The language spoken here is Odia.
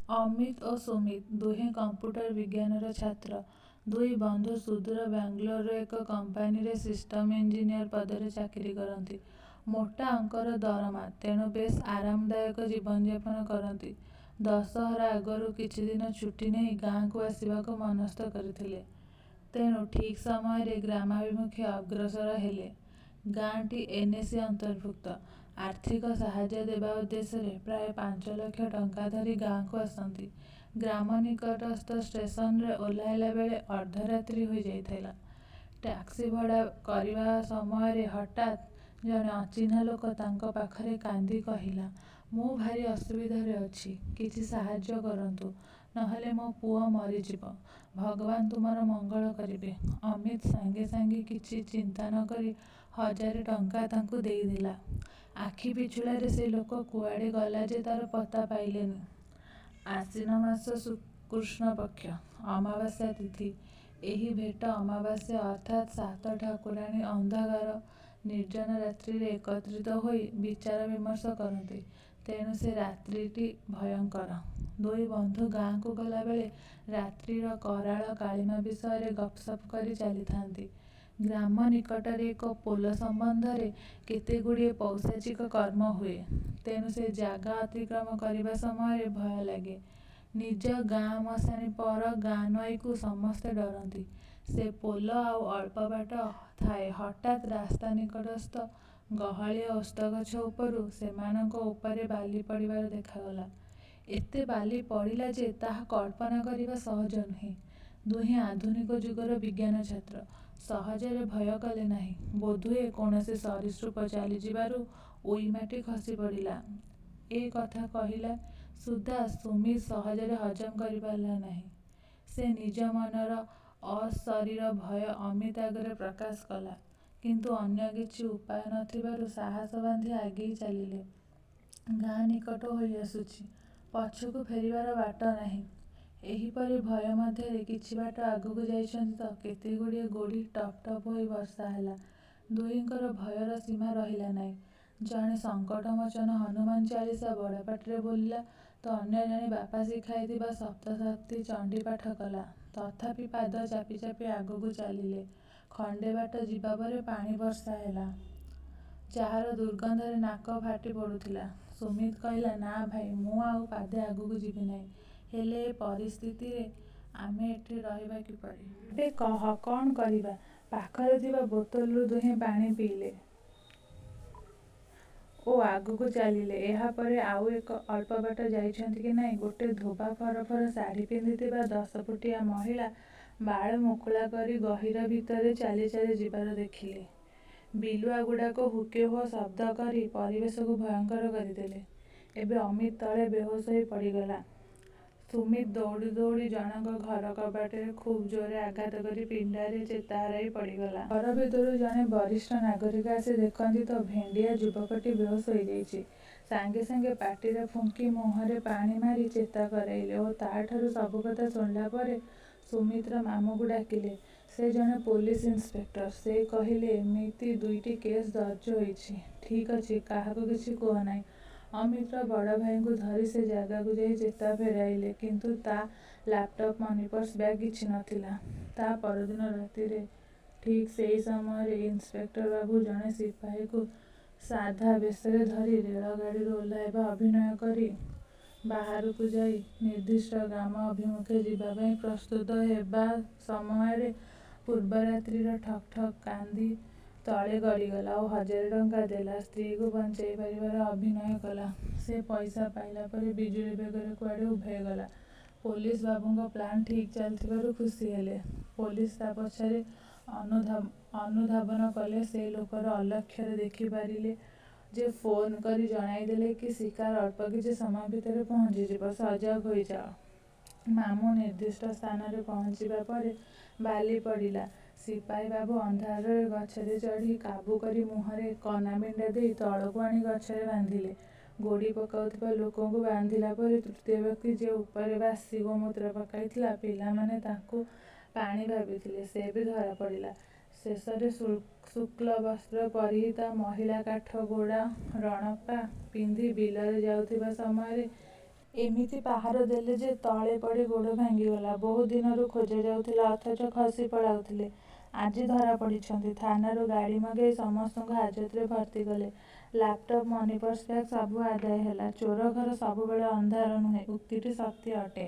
ଅମିତ୍ ଓ ସୁମିତ୍। ଦୁହେଁ କମ୍ପ୍ୟୁଟର ବିଜ୍ଞାନର ଛାତ୍ର। ଦୁଇ ବନ୍ଧୁ ସୁଦୂର ବାଙ୍ଗାଲୋରର ଏକ କମ୍ପାନୀରେ ସିଷ୍ଟମ ଇଞ୍ଜିନିୟର ପଦରେ ଚାକିରି କରନ୍ତି। ମୋଟା ଅଙ୍କର ଦରମା। ତେଣୁ ବେଶ୍ ଆରାମଦାୟକ ଜୀବନଯାପନ କରନ୍ତି। ଦଶହରା ଆଗରୁ କିଛିଦିନ ଛୁଟି ନେଇ ଗାଁକୁ ଆସିବାକୁ ମନସ୍ଥ କରିଥିଲେ। ତେଣୁ ଠିକ୍ ସମୟରେ ଗ୍ରାମାଭିମୁଖେ ଅଗ୍ରସର ହେଲେ। ଗାଁଟି ଏନ୍. ଏ. ସି. ଅନ୍ତର୍ଭୁକ୍ତ। ଆର୍ଥିକ ସାହାଯ୍ୟ ଦେବା ଉଦ୍ଦେଶ୍ୟରେ ପ୍ରାୟ 5 ଲକ୍ଷ ଟଙ୍କା ଧରି ଗାଁକୁ ଆସନ୍ତି। ଗ୍ରାମ ନିକଟସ୍ଥ ଷ୍ଟେସନରେ ଓହ୍ଲାଇଲା ବେଳେ ଅର୍ଦ୍ଧରାତ୍ରି ହୋଇ ଯାଇଥିଲା। ଟାକ୍ସି ଭଡ଼ା କରିବା ସମୟରେ ହଠାତ୍ ଜଣେ ଅଚିହ୍ନା ଲୋକ ତାଙ୍କ ପାଖରେ କାନ୍ଦି କହିଲା, ମୁଁ ଭାରି ଅସୁବିଧାରେ ଅଛି, କିଛି ସାହାଯ୍ୟ କରନ୍ତୁ, ନ ହେଲେ ମୋ ପୁଅ ମରିଯିବ। ଭଗବାନ ତୁମର ମଙ୍ଗଳ କରିବେ। ଅମିତ୍ ସାଙ୍ଗେ ସାଙ୍ଗେ କିଛି ଚିନ୍ତା ନ କରି 1000 ଟଙ୍କା ତାଙ୍କୁ ଦେଇଦେଲା। ଆଖି ପିଛୁଳାରେ ସେ ଲୋକ କୁଆଡ଼େ ଗଲା ଯେ ତା'ର ପତ୍ତା ପାଇଲେନି। ଆଶ୍ଵିନ ମାସ କୃଷ୍ଣପକ୍ଷ ଅମାବାସ୍ୟା ତିଥି। ଏହି ଭେଟ ଅମାବାସ୍ୟା ଅର୍ଥାତ୍ ସାତ ଠାକୁରାଣୀ ଅନ୍ଧକାର ନିର୍ଜନ ରାତ୍ରିରେ ଏକତ୍ରିତ ହୋଇ ବିଚାର ବିମର୍ଶ କରନ୍ତି। ତେଣୁ ସେ ରାତ୍ରିଟି ଭୟଙ୍କର। ଦୁଇ ବନ୍ଧୁ ଗାଁକୁ ଗଲାବେଳେ ରାତ୍ରିର କରାଳ କାଳିମା ବିଷୟରେ ଗପସପ କରି ଚାଲିଥାନ୍ତି। ଗ୍ରାମ ନିକଟରେ ଏକ ପୋଲ ସମ୍ବନ୍ଧରେ କେତେଗୁଡ଼ିଏ ପୈଶାଚିକ କର୍ମ ହୁଏ। ତେଣୁ ସେ ଜାଗା ଅତିକ୍ରମ କରିବା ସମୟରେ ଭୟ ଲାଗେ। ନିଜ ଗାଁ ମଶାଣି ପର ଗାଁ ନଈକୁ ସମସ୍ତେ ଡରନ୍ତି। ସେ ପୋଲ ଆଉ ଅଳ୍ପବାଟ ଥାଏ ହଠାତ୍ ରାସ୍ତା ନିକଟସ୍ଥ ଗହଳିଆ ଓସ୍ତଗଛ ଉପରୁ ସେମାନଙ୍କ ଉପରେ ବାଲି ପଡ଼ିବାର ଦେଖାଗଲା। ଏତେ ବାଲି ପଡ଼ିଲା ଯେ ତାହା କଳ୍ପନା କରିବା ସହଜ ନୁହେଁ। ଦୁହେଁ ଆଧୁନିକ ଯୁଗର ବିଜ୍ଞାନ ଛାତ୍ର। ସହଜରେ ଭୟ କଲେ ନାହିଁ। ବୋଧହୁଏ କୌଣସି ସରୀସୃପ ଚାଲିଯିବାରୁ ଉଇମାଟି ଖସି ପଡ଼ିଲା। ଏ କଥା କହିଲେ ସୁଦ୍ଧା ସୁମିତ୍ ସହଜରେ ହଜମ କରିପାରିଲା ନାହିଁ। ସେ ନିଜ ମନର ଅଶରୀର ଭୟ ଅମିତ୍ ଆଗରେ ପ୍ରକାଶ କଲା। କିନ୍ତୁ ଅନ୍ୟ କିଛି ଉପାୟ ନ ଥିବାରୁ ସାହସ ବାନ୍ଧି ଆଗେଇ ଚାଲିଲେ। ଗାଁ ନିକଟ ହୋଇଆସୁଛି। ପଛକୁ ଫେରିବାର ବାଟ ନାହିଁ। ଏହିପରି ଭୟ ମଧ୍ୟରେ କିଛି ବାଟ ଆଗକୁ ଯାଇଛନ୍ତି ତ କେତେଗୁଡ଼ିଏ ଗୋଡ଼ି ଟପ୍ ଟପ୍ ହୋଇ ବର୍ଷା ହେଲା। ଦୁହିଁଙ୍କର ଭୟର ସୀମା ରହିଲା ନାହିଁ। ଜଣେ ସଙ୍କଟମୋଚନ ହନୁମାନ ଚାଳିଶା ବଡ଼ ପାଟିରେ ବୋଲିଲା ତ ଅନ୍ୟ ଜଣେ ବାପା ଶିଖାଇଥିବା ସପ୍ତଶତୀ ଚଣ୍ଡୀ ପାଠ କଲା। ତଥାପି ପାଦ ଚାପି ଚାପି ଆଗକୁ ଚାଲିଲେ। ଖଣ୍ଡେ ବାଟ ଯିବା ପରେ ପାଣି ବର୍ଷା ହେଲା। ଯାହାର ଦୁର୍ଗନ୍ଧରେ ନାକ ଫାଟି ପଡ଼ୁଥିଲା। ସୁମିତ୍ କହିଲା, ନା ଭାଇ, ମୁଁ ଆଉ ପାଦେ ଆଗକୁ ଯିବି ନାହିଁ। ହେଲେ ଏ ପରିସ୍ଥିତିରେ ଆମେ ଏଠି ରହିବା କିପରି? ଏବେ କହ କ'ଣ କରିବା? ପାଖରେ ଥିବା ବୋତଲରୁ ଦୁହେଁ ପାଣି ପିଇଲେ ଓ ଆଗକୁ ଚାଲିଲେ। ଏହାପରେ ଆଉ ଅଳ୍ପବାଟ ଯାଇଛନ୍ତି କି ନାହିଁ ଗୋଟେ ଧୋବା ଫରଫର ଶାଢ଼ି ପିନ୍ଧିଥିବା ଦଶଫୁଟିଆ ମହିଳା ବାଳ ମୁକୁଳା କରି ଗହୀର ଭିତରେ ଚାଲି ଚାଲି ଯିବାର ଦେଖିଲେ। ବିଲୁଆଗୁଡ଼ାକ ହୁକେ ହୋ ଶବ୍ଦ କରି ପରିବେଶକୁ ଭୟଙ୍କର କରିଦେଲେ। ଏବେ ଅମିତ୍ ତଳେ ବେହୋସ ହୋଇ ପଡ଼ିଗଲା। ସୁମିତ୍ ଦୌଡ଼ି ଦୌଡ଼ି ଜଣଙ୍କ ଘର କବାଟରେ ଖୁବ୍ ଜୋରରେ ଆଘାତ କରି ପିଣ୍ଡାରେ ଚେତା ହରାଇ ପଡ଼ିଗଲା। ଘର ଭିତରୁ ଜଣେ ବରିଷ୍ଠ ନାଗରିକ ଆସି ଦେଖନ୍ତି ତ ଭେଣ୍ଡିଆ ଯୁବକଟି ବେହୋସ ହୋଇଯାଇଛି। ସାଙ୍ଗେ ସାଙ୍ଗେ ପାଟିରେ ଫୁଙ୍କି ମୁହଁରେ ପାଣି ମାରି ଚେତା କରାଇଲେ ଓ ତା'ଠାରୁ ସବୁକଥା ଶୁଣିଲା ପରେ ସୁମିତ୍‌ର ମାମୁଁଙ୍କୁ ଡାକିଲେ। ସେ ଜଣେ ପୋଲିସ ଇନ୍‌ସପେକ୍ଟର। ସେ କହିଲେ, ଏମିତି ଦୁଇଟି କେସ୍ ଦର୍ଜ ହୋଇଛି। ଠିକ୍ ଅଛି, କାହାକୁ କିଛି କୁହ ନାହିଁ। ଅମିତ୍‌ର ବଡ଼ ଭାଇଙ୍କୁ ଧରି ସେ ଜାଗାକୁ ଯାଇ ଚେତା ଫେରାଇଲେ କିନ୍ତୁ ତା' ଲାପଟପ୍, ମନିପର୍ସ, ବ୍ୟାଗ୍ କିଛି ନ ଥିଲା। ତା' ପରଦିନ ରାତିରେ ଠିକ୍ ସେଇ ସମୟରେ ଇନ୍‌ସପେକ୍ଟର ବାବୁ ଜଣେ ସିପାହୀକୁ ସାଧା ବେଶରେ ଧରି ରେଳଗାଡ଼ିରୁ ଓହ୍ଲାଇବା ଅଭିନୟ କରି ବାହାରକୁ ଯାଇ ନିର୍ଦ୍ଦିଷ୍ଟ ଗ୍ରାମ ଅଭିମୁଖେ ଯିବା ପାଇଁ ପ୍ରସ୍ତୁତ ହେବା ସମୟରେ ପୂର୍ବ ରାତ୍ରିର ଠକ୍ ଠକ୍ କାନ୍ଦି ତଳେ ଗଡ଼ିଗଲା ଓ 1000 ଟଙ୍କା ଦେଲା ସ୍ତ୍ରୀକୁ ବଞ୍ଚାଇ ପାରିବାର ଅଭିନୟ କଲା। ସେ ପଇସା ପାଇଲା ପରେ ବିଜୁଳି ବେଗରେ କୁଆଡ଼େ ଉଭେଇଗଲା। ପୋଲିସ ବାବୁଙ୍କ ପ୍ଲାନ୍ ଠିକ୍ ଚାଲିଥିବାରୁ ଖୁସି ହେଲେ। ପୋଲିସ ତା' ପଛରେ ଅନୁଧାବନ କଲେ ସେ ଲୋକର ଅଲକ୍ଷ୍ୟରେ ଦେଖିପାରିଲେ ଯେ ଫୋନ୍ କରି ଜଣାଇଦେଲେ କି ଶିକାର ଅଳ୍ପ କିଛି ସମୟ ଭିତରେ ପହଞ୍ଚିଯିବ, ସଜାଗ ହୋଇଯାଅ। ମାମୁଁ ନିର୍ଦ୍ଦିଷ୍ଟ ସ୍ଥାନରେ ପହଞ୍ଚିବା ପରେ ବାଲି ପଡ଼ିଲା। ସିପାହୀ ବାବୁ ଅନ୍ଧାରରେ ଗଛରେ ଚଢ଼ି କାବୁ କରି ମୁହଁରେ କନାବିଣ୍ଡା ଦେଇ ତଳକୁ ଆଣି ଗଛରେ ବାନ୍ଧିଲେ। ଗୋଡ଼ି ପକାଉଥିବା ଲୋକଙ୍କୁ ବାନ୍ଧିଲା ପରେ ତୃତୀୟ ବ୍ୟକ୍ତି ଯିଏ ଉପରେ ବାସି ଗୋମୂତ୍ର ପକାଇଥିଲା ପିଲାମାନେ ତାକୁ ପାଣି ଭାବିଥିଲେ, ସେ ବି ଧରାପଡ଼ିଲା। ଶେଷରେ ଶୁକ୍ଳ ବସ୍ତ୍ର ପରିହିତା ମହିଳା କାଠ ଗୋଡ଼ା ରଣପା ପିନ୍ଧି ବିଲରେ ଯାଉଥିବା ସମୟରେ ଏମିତି ପାହାର ଦେଲେ ଯେ, ତଳେ ପଡ଼ି ଗୋଡ଼ ଭାଙ୍ଗିଗଲା। ବହୁ ଦିନରୁ ଖୋଜା ଯାଉଥିଲା ଅଥଚ ଖସି ପଳାଉଥିଲେ। ଆଜି ଧରାପଡ଼ିଛନ୍ତି। ଥାନାରୁ ଗାଡ଼ି ମଗାଇ ସମସ୍ତଙ୍କୁ ହାଜତରେ ଭର୍ତ୍ତି କଲେ। ଲାପ୍ଟପ୍, ମନିପର୍ସ, ବ୍ୟାଗ ସବୁ ଆଦାୟ ହେଲା। ଚୋରଘର ସବୁବେଳେ ଅନ୍ଧାର ନୁହେଁ ଉକ୍ତିଟି ସତ୍ୟ ଅଟେ।